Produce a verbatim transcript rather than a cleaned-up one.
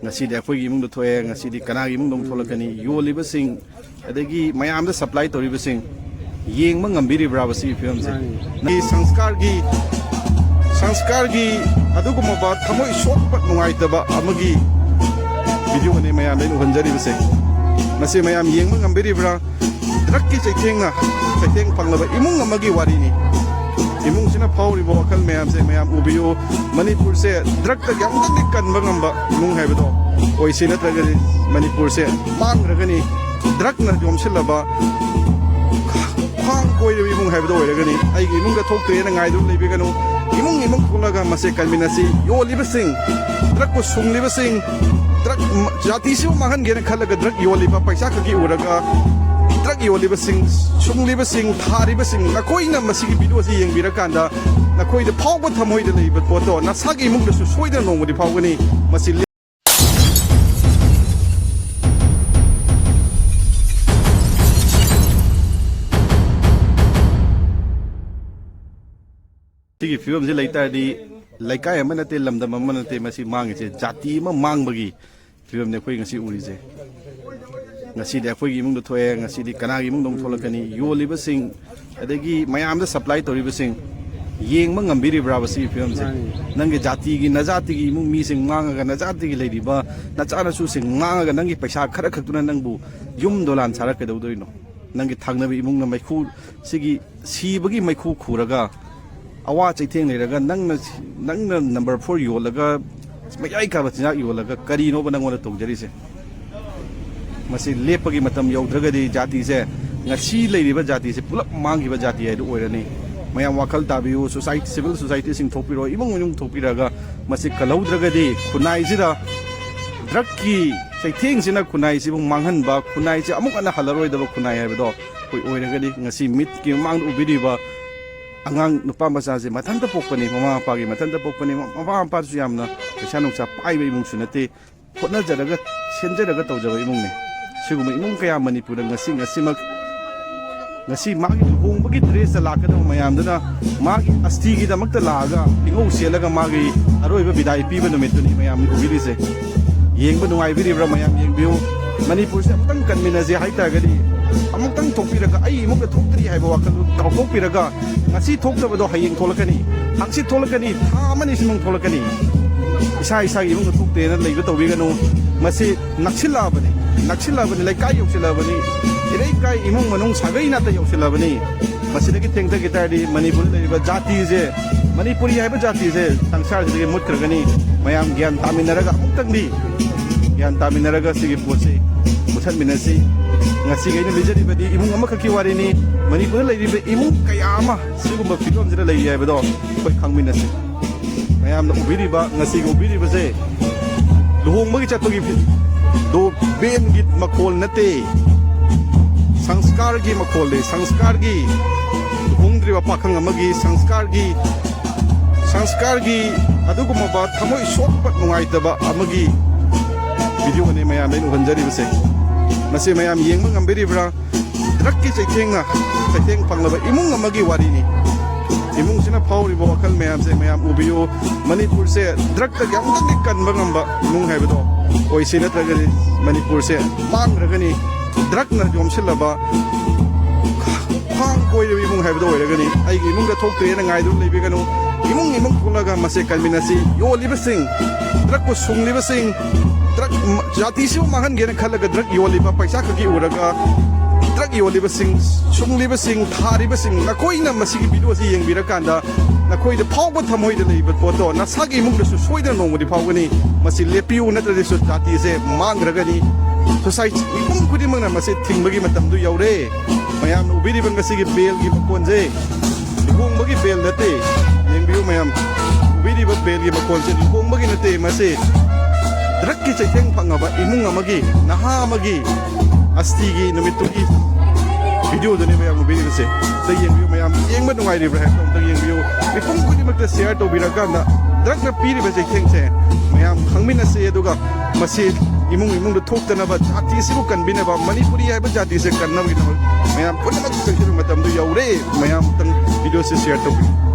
ꯉꯁꯤꯗꯤ ꯑꯩꯈꯣꯏꯒꯤ ꯏꯃꯨꯡꯗ ꯊꯣꯛꯑꯦ, ꯉꯁꯤꯗꯤ ꯀꯅꯥꯒꯤ ꯏꯃꯨꯡꯗ ꯑꯃꯨꯛ ꯊꯣꯛꯂꯛꯀꯅꯤ? ꯌꯣꯜꯂꯤꯕꯁꯤꯡ, ꯑꯗꯒꯤ ꯃꯌꯥꯝꯗ ꯁꯄ꯭ꯂꯥꯏ ꯇꯧꯔꯤꯕꯁꯤꯡ ꯌꯦꯡꯕ ꯉꯝꯕꯤꯔꯤꯕ꯭ꯔꯥꯕ ꯁꯤꯒꯤ ꯐꯤꯕꯝꯁꯦ? ꯃꯥꯅꯤ꯫ ꯅꯪꯒꯤ ꯁꯪꯁꯀꯥꯔꯒꯤ, ꯁꯪꯁꯀꯥꯔꯒꯤ ꯑꯗꯨꯒꯨꯝꯂꯕ ꯊꯃꯣꯏ ꯁꯣꯛꯄ ꯅꯨꯡꯉꯥꯏꯇꯕ ꯑꯃꯒꯤ ꯚꯤꯗꯤꯑꯣꯅꯤ ꯃꯌꯥꯝꯗ ꯑꯩꯅ ꯎꯍꯟꯖꯔꯤꯕꯁꯦ꯫ ꯃꯁꯤ ꯃꯌꯥꯝ ꯌꯦꯡꯕ ꯉꯝꯕꯤꯔꯤꯕ꯭ꯔꯥ? ꯗ꯭ꯔꯛꯀꯤ ꯆꯩꯊꯦꯡꯅ ꯆꯩꯊꯦꯡ ꯐꯪꯂꯕ ꯏꯃꯨꯡ ꯑꯃꯒꯤ ꯋꯥꯔꯤꯅꯤ꯫ ꯏꯃꯨꯡꯁꯤꯅ ꯐꯥꯎꯔꯤꯕ ꯋꯥꯈꯜ ꯃꯌꯥꯝꯁꯦ ꯃꯌꯥꯝ ꯎꯕꯤꯌꯨ꯫ ꯃꯅꯤꯄꯨꯔꯁꯦ ꯗ꯭ꯔꯛꯇꯒꯤ ꯑꯃꯨꯛꯇꯪꯗꯤ ꯀꯟꯕ ꯉꯝꯕ ꯏꯃꯨꯡ ꯍꯥꯏꯕꯗꯣ ꯑꯣꯏꯁꯤ, ꯅꯠꯇ꯭ꯔꯒꯗꯤ ꯃꯅꯤꯄꯨꯔꯁꯦ ꯃꯥꯡꯈ꯭ꯔꯒꯅꯤ꯫ ꯗ꯭ꯔꯛꯅ ꯌꯣꯝꯁꯤꯜꯂꯕ ꯈ꯭ꯋꯥꯡ ꯀꯣꯏꯔꯕ ꯏꯃꯨꯡ ꯍꯥꯏꯕꯗꯣ ꯑꯣꯏꯔꯒꯅꯤ꯫ ꯑꯩꯒꯤ ꯏꯃꯨꯡꯗ ꯊꯣꯛꯇ꯭ꯔꯦꯅ ꯉꯥꯏꯗꯨꯅ ꯂꯩꯕꯤꯒꯅꯨ꯫ ꯏꯃꯨꯡ ꯏꯃꯨꯡ ꯊꯣꯛꯂꯒ ꯃꯁꯦ ꯀꯟꯃꯤꯟꯅꯁꯤ꯫ ꯌꯣꯜꯂꯤꯕꯁꯤꯡ, ꯗ꯭ꯔꯛꯄꯨ ꯁꯨꯡꯂꯤꯕꯁꯤꯡ, ꯗ꯭ꯔꯛ ꯃ-, ꯖꯥꯇꯤꯁꯤꯕꯨ ꯃꯥꯡꯍꯟꯒꯦꯅ ꯈꯜꯂꯒ ꯗ꯭ꯔꯛ ꯌꯣꯜꯂꯤꯕ, ꯄꯩꯁꯥ ꯈꯛꯀꯤ ꯎꯔꯒ ꯗ꯭ꯔꯛ ꯌꯣꯜꯂꯤꯕꯁꯤꯡ, ꯁꯨꯡꯂꯤꯕꯁꯤꯡ, ꯊꯥꯔꯤꯕꯁꯤꯡ, ꯅꯈꯣꯏꯅ ꯃꯁꯤꯒꯤ ꯚꯤꯗꯤꯑꯣꯁꯤ ꯌꯦꯡꯕꯤꯔꯀꯥꯟꯗ ꯅꯈꯣꯏꯗ ꯐꯥꯎꯕ ꯊꯃꯣꯏꯗ ꯂꯩꯕ ꯄꯣꯠꯇꯣ ꯅꯁꯥꯒꯤ ꯏꯃꯨꯡꯗꯁꯨ ꯁꯣꯏꯗꯅ ꯅꯣꯡꯃꯗꯤ ꯐꯥꯎꯒꯅꯤ꯫ ꯃꯁꯤ ꯁꯤꯒꯤ ꯐꯤꯕꯝꯁꯤ ꯂꯩꯇꯥꯔꯗꯤ ꯂꯩꯀꯥꯏ ꯑꯃ ꯅꯠꯇꯦ, ꯂꯝꯗꯝ ꯑꯃ ꯅꯠꯇꯦ, ꯃꯁꯤ ꯃꯥꯡꯉꯤꯁꯦ ꯖꯥꯇꯤ ꯑꯃ ꯃꯥꯡꯕꯒꯤ ꯐꯤꯕꯝꯅꯤ ꯑꯩꯈꯣꯏ ꯉꯁꯤ ꯎꯔꯤꯁꯦ꯫ ꯉꯁꯤꯗꯤ ꯑꯩꯈꯣꯏꯒꯤ ꯏꯃꯨꯡꯗ ꯊꯣꯛꯑꯦ, ꯉꯁꯤꯗꯤ ꯀꯅꯥꯒꯤ ꯏꯃꯨꯡꯗ ꯑꯃꯨꯛ ꯊꯣꯛꯂꯛꯀꯅꯤ? ꯌꯣꯜꯂꯤꯕꯁꯤꯡ, ꯑꯗꯒꯤ ꯃꯌꯥꯝꯗ ꯁꯄ꯭ꯂꯥꯏ ꯇꯧꯔꯤꯕꯁꯤꯡ ꯌꯦꯡꯕ ꯉꯝꯕꯤꯔꯤꯕ꯭ꯔꯥꯕ ꯁꯤꯒꯤ ꯐꯤꯕꯝꯁꯦ? ꯃꯥꯅꯤ꯫ ꯅꯪꯒꯤ ꯖꯥꯇꯤꯒꯤ, ꯅꯖꯥꯇꯤꯒꯤ ꯏꯃꯨꯡ ꯃꯤꯁꯤꯡ ꯃꯥꯡꯉꯒ, ꯅꯖꯥꯇꯤꯒꯤ ꯂꯩꯔꯤꯕ ꯅꯆꯥꯅꯁꯨꯁꯤꯡ ꯃꯥꯡꯉꯒ, ꯅꯪꯒꯤ ꯄꯩꯁꯥ ꯈꯔ ꯈꯛꯇꯨꯅ ꯅꯪꯕꯨ ꯌꯨꯝ ꯗꯣꯂꯥꯟ ꯁꯥꯔ ꯀꯩꯗꯧꯗꯣꯏꯅꯣ? ꯅꯪꯒꯤ ꯊꯪꯅꯕ ꯏꯃꯨꯡꯅ ꯃꯩꯈꯨ, ꯁꯤꯒꯤ ꯁꯤꯕꯒꯤ ꯃꯩꯈꯨ ꯈꯨꯔꯒ, ꯑꯋꯥ ꯆꯩꯊꯦꯡ ꯂꯩꯔꯒ, ꯅꯪꯅ, ꯅꯪꯅ ꯅꯝꯕꯔ ꯐꯣꯔ ꯌꯣꯜꯂꯒ, ꯃꯌꯥꯏ ꯀꯥꯕ ꯆꯤꯟꯖꯥꯛ ꯌꯣꯜꯂꯒ ꯀꯔꯤꯅꯣꯕ ꯅꯪꯉꯣꯟꯗ ꯇꯧꯖꯔꯤꯁꯦ? ꯃꯁꯤ ꯂꯦꯞꯄꯒꯤ ꯃꯇꯝ ꯌꯧꯗ꯭ꯔꯒꯗꯤ ꯖꯥꯇꯤꯁꯦ, ꯉꯁꯤ ꯂꯩꯔꯤꯕ ꯖꯥꯇꯤꯁꯦ ꯄꯨꯂꯞ ꯃꯥꯡꯈꯤꯕ ꯖꯥꯇꯤ ꯍꯥꯏꯗꯨ ꯑꯣꯏꯔꯅꯤ꯫ ꯃꯌꯥꯝ ꯋꯥꯈꯜ ꯇꯥꯕꯤꯌꯨ, ꯁꯣꯁꯥꯏꯇꯤ, ꯁꯤꯚꯤꯜ ꯁꯣꯁꯥꯏꯇꯤꯁꯤꯡ ꯊꯣꯛꯄꯤꯔꯣ, ꯏꯃꯨꯡ ꯃꯅꯨꯡ ꯊꯣꯛꯄꯤꯔꯒ ꯃꯁꯤ ꯀꯜꯍꯧꯗ꯭ꯔꯒꯗꯤ ꯈꯨꯟꯅꯥꯏꯁꯤꯗ ꯗ꯭ꯔꯛꯀꯤ ꯆꯩꯊꯦꯡꯁꯤꯅ ꯈꯨꯟꯅꯥꯏꯁꯤꯕꯨ ꯃꯥꯡꯍꯟꯕ, ꯈꯨꯟꯅꯥꯏꯁꯤ ꯑꯃꯨꯛ ꯍꯟꯅ ꯍꯜꯂꯔꯣꯏꯗꯕ ꯈꯨꯟꯅꯥꯏ ꯍꯥꯏꯕꯗꯣ ꯑꯩꯈꯣꯏ ꯑꯣꯏꯔꯒꯅꯤ꯫ ꯉꯁꯤ ꯃꯤꯠꯀꯤ ꯃꯃꯥꯡꯗ ꯎꯕꯤꯔꯤꯕ ꯑꯉꯥꯡ ꯅꯨꯄꯥ ꯃꯆꯥꯁꯦ ꯃꯊꯟꯇ ꯄꯣꯛꯄꯅꯤ, ꯃꯃꯥ ꯃꯄꯥꯒꯤ ꯃꯊꯟꯇ ꯄꯣꯛꯄꯅꯤ꯫ ꯃꯃꯥ ꯃꯄꯥꯁꯨ ꯌꯥꯝꯅ ꯄꯩꯁꯥ ꯅꯨꯡꯁꯥ ꯄꯥꯏꯕ ꯏꯃꯨꯡꯁꯨ ꯅꯠꯇꯦ, ꯍꯣꯠꯅꯖꯔꯒ ꯁꯦꯝꯖꯔꯒ ꯇꯧꯖꯕ ꯏꯃꯨꯡꯅꯤ꯫ ꯁꯤꯒꯨꯝꯕ ꯏꯃꯨꯡ ꯀꯌꯥ ꯃꯅꯤꯄꯨꯔꯗ ꯉꯁꯤ, ꯉꯁꯤꯃꯛ, ꯉꯁꯤ ꯃꯥꯒꯤ ꯂꯨꯍꯣꯡꯕꯒꯤ ꯗ꯭ꯔꯦꯁꯇ ꯂꯥꯛꯀꯗꯕ ꯃꯌꯥꯝꯗꯨꯅ ꯃꯥꯒꯤ ꯑꯁꯇꯤꯒꯤꯗꯃꯛꯇ ꯂꯥꯛꯑꯒ ꯏꯉꯧ ꯆꯦꯜꯂꯒ ꯃꯥꯒꯤ ꯑꯔꯣꯏꯕ ꯕꯤꯗꯥꯏ ꯄꯤꯕ ꯅꯨꯃꯤꯠꯇꯨꯅꯤ ꯃꯌꯥꯝꯅ ꯎꯕꯤꯔꯤꯁꯦ꯫ ꯌꯦꯡꯕ ꯅꯨꯡꯉꯥꯏꯕꯤꯔꯤꯕ꯭ꯔꯥ? ꯃꯌꯥꯝ ꯌꯦꯡꯕꯤꯌꯨ꯫ ꯃꯅꯤꯄꯨꯔꯁꯦ ꯑꯃꯨꯛꯇꯪ ꯀꯟꯃꯤꯟꯅꯁꯦ ꯍꯥꯏꯇꯥꯔꯒꯗꯤ, ꯑꯃꯨꯛꯇꯪ ꯊꯣꯛꯄꯤꯔꯒ, ꯑꯩ ꯏꯃꯨꯡꯗ ꯊꯣꯛꯇ꯭ꯔꯤ ꯍꯥꯏꯕ ꯋꯥꯈꯜꯗꯨ ꯀꯥꯎꯊꯣꯛꯄꯤꯔꯒ, ꯉꯁꯤ ꯊꯣꯛꯇꯕꯗꯣ ꯍꯌꯦꯡ ꯊꯣꯛꯂꯛꯀꯅꯤ, ꯍꯪꯆꯤꯠ ꯊꯣꯛꯂꯛꯀꯅꯤ, ꯊꯥ ꯑꯃꯅꯤ ꯁꯨꯃꯥꯡ ꯊꯣꯛꯂꯛꯀꯅꯤ꯫ ꯏꯁꯥ ꯏꯁꯥꯒꯤ ꯏꯃꯨꯡꯗ ꯊꯣꯛꯇꯦꯅ ꯂꯩꯕ ꯇꯧꯕꯤꯒꯅꯨ꯫ ꯃꯁꯤ ꯅꯛꯁꯤꯜꯂꯛꯑꯕꯅꯤ, ꯅꯛꯁꯤꯜꯂꯛꯑꯕꯅꯤ, ꯂꯩꯀꯥꯏ ꯌꯧꯁꯤꯜꯂꯛꯑꯕꯅꯤ, ꯏꯔꯩꯀꯥꯏ, ꯏꯃꯨꯡ ꯃꯅꯨꯡ, ꯁꯥꯒꯩ ꯅꯥꯇꯩ ꯌꯧꯁꯤꯜꯂꯛꯑꯕꯅꯤ꯫ ꯃꯁꯤꯗꯒꯤ ꯊꯦꯡꯊꯈꯤ ꯇꯥꯔꯗꯤ ꯃꯅꯤꯄꯨꯔꯗ ꯂꯩꯔꯤꯕ ꯖꯥꯇꯤꯁꯦ, ꯃꯅꯤꯄꯨꯔꯤ ꯍꯥꯏꯕ ꯖꯥꯇꯤꯁꯦ ꯁꯪꯁꯥꯔꯁꯤꯗꯒꯤ ꯃꯨꯠꯈ꯭ꯔꯒꯅꯤ꯫ ꯃꯌꯥꯝ ꯒ꯭ꯌꯥꯟ ꯇꯥꯃꯤꯟꯅꯔꯒ, ꯑꯃꯨꯛꯇꯪꯗꯤ ꯒ꯭ꯌꯥꯟ ꯇꯥꯃꯤꯟꯅꯔꯒ ꯁꯤꯒꯤ ꯄꯣꯠꯁꯤ ꯃꯨꯊꯠꯃꯤꯟꯅꯁꯤ꯫ ꯉꯁꯤꯒꯤ ꯑꯩꯅ ꯂꯤꯖꯔꯤꯕꯗꯤ ꯏꯃꯨꯡ ꯑꯃꯈꯛꯀꯤ ꯋꯥꯔꯤꯅꯤ꯫ ꯃꯅꯤꯄꯨꯔꯗ ꯂꯩꯔꯤꯕ ꯏꯃꯨꯡ ꯀꯌꯥ ꯑꯃ ꯁꯤꯒꯨꯝꯕ ꯐꯤꯕꯝꯁꯤꯗ ꯂꯩꯔꯤ ꯍꯥꯏꯕꯗꯣ ꯑꯩꯈꯣꯏ ꯈꯪꯃꯤꯟꯅꯁꯤ꯫ ꯃꯌꯥꯝꯅ ꯎꯕꯤꯔꯤꯕ, ꯉꯁꯤꯒꯤ ꯎꯕꯤꯔꯤꯕꯁꯦ ꯂꯨꯍꯣꯡꯕꯒꯤ ꯆꯠꯄꯒꯤ ꯐꯤ-, ꯗꯣ ꯕꯦꯟꯒꯤ ꯃꯈꯣꯜ ꯅꯠꯇꯦ, ꯁꯪꯁꯀꯥꯔꯒꯤ ꯃꯈꯣꯜꯅꯤ꯫ ꯁꯪꯁꯀꯥꯔꯒꯤ, ꯂꯨꯍꯣꯡꯗ꯭ꯔꯤꯕ ꯄꯥꯈꯪ ꯑꯃꯒꯤ ꯁꯪꯁꯀꯥꯔꯒꯤ, ꯁꯪꯁꯀꯥꯔꯒꯤ ꯑꯗꯨꯒꯨꯝꯂꯕ ꯊꯃꯣꯏ ꯁꯣꯛꯄ ꯅꯨꯡꯉꯥꯏꯇꯕ ꯑꯃꯒꯤ ꯚꯤꯗꯤꯑꯣꯅꯤ ꯃꯌꯥꯝꯗ ꯑꯩꯅ ꯎꯍꯟꯖꯔꯤꯕꯁꯦ꯫ ꯃꯁꯤ ꯃꯌꯥꯝ ꯌꯦꯡꯕ ꯉꯝꯕꯤꯔꯤꯕ꯭ꯔꯥ? ꯗ꯭ꯔꯛꯀꯤ ꯆꯩꯊꯦꯡꯅ ꯆꯩꯊꯦꯡ ꯐꯪꯂꯕ ꯏꯃꯨꯡ ꯑꯃꯒꯤ ꯋꯥꯔꯤꯅꯤ꯫ ꯏꯃꯨꯡꯁꯤꯅ ꯐꯥꯎꯔꯤꯕ ꯋꯥꯈꯜ ꯃꯌꯥꯝꯁꯦ ꯃꯌꯥꯝ ꯎꯕꯤꯌꯨ꯫ ꯃꯅꯤꯄꯨꯔꯁꯦ ꯗ꯭ꯔꯛꯇꯒꯤ ꯑꯃꯨꯛꯇꯪꯗꯤ ꯀꯟꯕ ꯉꯝꯕ ꯏꯃꯨꯡ ꯍꯥꯏꯕꯗꯣ ꯑꯣꯏꯁꯤ, ꯅꯠꯇ꯭ꯔꯒꯗꯤ ꯃꯅꯤꯄꯨꯔꯁꯦ ꯃꯥꯡꯈ꯭ꯔꯒꯅꯤ꯫ ꯗ꯭ꯔꯛꯅ ꯌꯣꯝꯁꯤꯜꯂꯕ ꯈ꯭ꯋꯥꯡ ꯀꯣꯏꯔꯕ ꯏꯃꯨꯡ ꯍꯥꯏꯕꯗꯣ ꯑꯣꯏꯔꯒꯅꯤ꯫ ꯑꯩꯒꯤ ꯏꯃꯨꯡꯗ ꯊꯣꯛꯇ꯭ꯔꯦꯅ ꯉꯥꯏꯗꯨꯅ ꯂꯩꯕꯤꯒꯅꯨ꯫ ꯏꯃꯨꯡ ꯏꯃꯨꯡ ꯊꯣꯛꯂꯒ ꯃꯁꯦ ꯀꯟꯃꯤꯟꯅꯁꯤ꯫ ꯌꯣꯜꯂꯤꯕꯁꯤꯡ, ꯗ꯭ꯔꯛꯄꯨ ꯁꯨꯡꯂꯤꯕꯁꯤꯡ, ꯗ꯭ꯔꯛ ꯃ-, ꯖꯥꯇꯤꯁꯤꯕꯨ ꯃꯥꯡꯍꯟꯒꯦꯅ ꯈꯜꯂꯒ ꯗ꯭ꯔꯛ ꯌꯣꯜꯂꯤꯕ, ꯄꯩꯁꯥ ꯈꯛꯀꯤ ꯎꯔꯒ ꯗ꯭ꯔꯛ ꯌꯣꯜꯂꯤꯕꯁꯤꯡ, ꯁꯨꯡꯂꯤꯕꯁꯤꯡ, ꯊꯥꯔꯤꯕꯁꯤꯡ, ꯅꯈꯣꯏꯅ ꯃꯁꯤꯒꯤ ꯚꯤꯗꯤꯑꯣꯁꯤ ꯌꯦꯡꯕꯤꯔꯀꯥꯟꯗ ꯅꯈꯣꯏꯗ ꯐꯥꯎꯕ ꯊꯃꯣꯏꯗ ꯂꯩꯕ ꯄꯣꯠꯇꯣ ꯅꯁꯥꯒꯤ ꯏꯃꯨꯡꯗꯁꯨ ꯁꯣꯏꯗꯅ ꯅꯣꯡꯃꯗꯤ ꯐꯥꯎꯒꯅꯤ꯫ ꯃꯁꯤ ꯂꯦꯞꯄꯤꯌꯨ, ꯅꯠꯇ꯭ꯔꯗꯤ ꯁꯣ-, ꯖꯥꯇꯤꯁꯦ ꯃꯥꯡꯈ꯭ꯔꯒꯅꯤ꯫ ꯁꯣꯁꯥꯏꯇꯤ ꯃꯤꯄꯨꯝ ꯈꯨꯗꯤꯡꯃꯛꯅ ꯃꯁꯤ ꯊꯤꯡꯕꯒꯤ ꯃꯇꯝꯗꯨ ꯌꯧꯔꯦ꯫ ꯃꯌꯥꯝꯅ ꯎꯕꯤꯔꯤꯕ ꯉꯁꯤꯒꯤ ꯕꯦꯜꯒꯤ ꯃꯈꯣꯟꯁꯦ ꯂꯨꯍꯣꯡꯕꯒꯤ ꯕꯦꯜ ꯅꯠꯇꯦ꯫ ꯌꯦꯡꯕꯤꯌꯨ ꯃꯌꯥꯝ, ꯎꯕꯤꯔꯤꯕ ꯕꯦꯜꯒꯤ ꯃꯈꯣꯟꯁꯦ ꯂꯨꯍꯣꯡꯕꯒꯤ ꯅꯠꯇꯦ, ꯃꯁꯤ ꯗ꯭ꯔꯛꯀꯤ ꯆꯩꯊꯦꯡ ꯐꯪꯉꯕ ꯏꯃꯨꯡ ꯑꯃꯒꯤ, ꯅꯍꯥ ꯑꯃꯒꯤ ꯑꯁꯇꯤꯒꯤ ꯅꯨꯃꯤꯠꯇꯨꯒꯤ ꯚꯤꯗꯤꯑꯣꯗꯨꯅꯦ ꯃꯌꯥꯝ ꯎꯕꯤꯔꯤꯕꯁꯦ꯫ ꯑꯝꯇ ꯌꯦꯡꯕꯤꯌꯨ ꯃꯌꯥꯝ, ꯌꯦꯡꯕ ꯅꯨꯡꯉꯥꯏꯔꯤꯕ꯭ꯔꯥ ꯍꯥꯏꯕꯗꯣ ꯑꯝꯇ ꯌꯦꯡꯕꯤꯌꯨ꯫ ꯃꯤꯄꯨꯝ ꯈꯨꯗꯤꯡꯃꯛꯇ ꯁꯤꯌꯔ ꯇꯧꯕꯤꯔꯀꯥꯟꯗ ꯗ꯭ꯔꯛꯅ ꯄꯤꯔꯤꯕ ꯆꯩꯊꯦꯡꯁꯦ ꯃꯌꯥꯝ ꯈꯪꯃꯤꯟꯅꯁꯤ, ꯑꯗꯨꯒ ꯃꯁꯤ ꯏꯃꯨꯡ ꯏꯃꯨꯡꯗ ꯊꯣꯛꯇꯅꯕ, ꯖꯥꯇꯤꯁꯤꯕꯨ ꯀꯟꯕꯤꯅꯕ, ꯃꯅꯤꯄꯨꯔꯤ ꯍꯥꯏꯕ ꯖꯥꯇꯤꯁꯦ ꯀꯟꯅꯕꯒꯤꯗꯃꯛ ꯃꯌꯥꯝ ꯄꯨꯝꯅꯃꯛ ꯆꯪꯁꯤꯟꯕ ꯃꯇꯝꯗꯨ ꯌꯧꯔꯦ꯫ ꯃꯌꯥꯝ ꯑꯃꯨꯛꯇꯪ ꯚꯤꯗꯤꯑꯣꯁꯦ ꯁꯤꯌꯔ ꯇꯧꯕꯤꯌꯨ꯫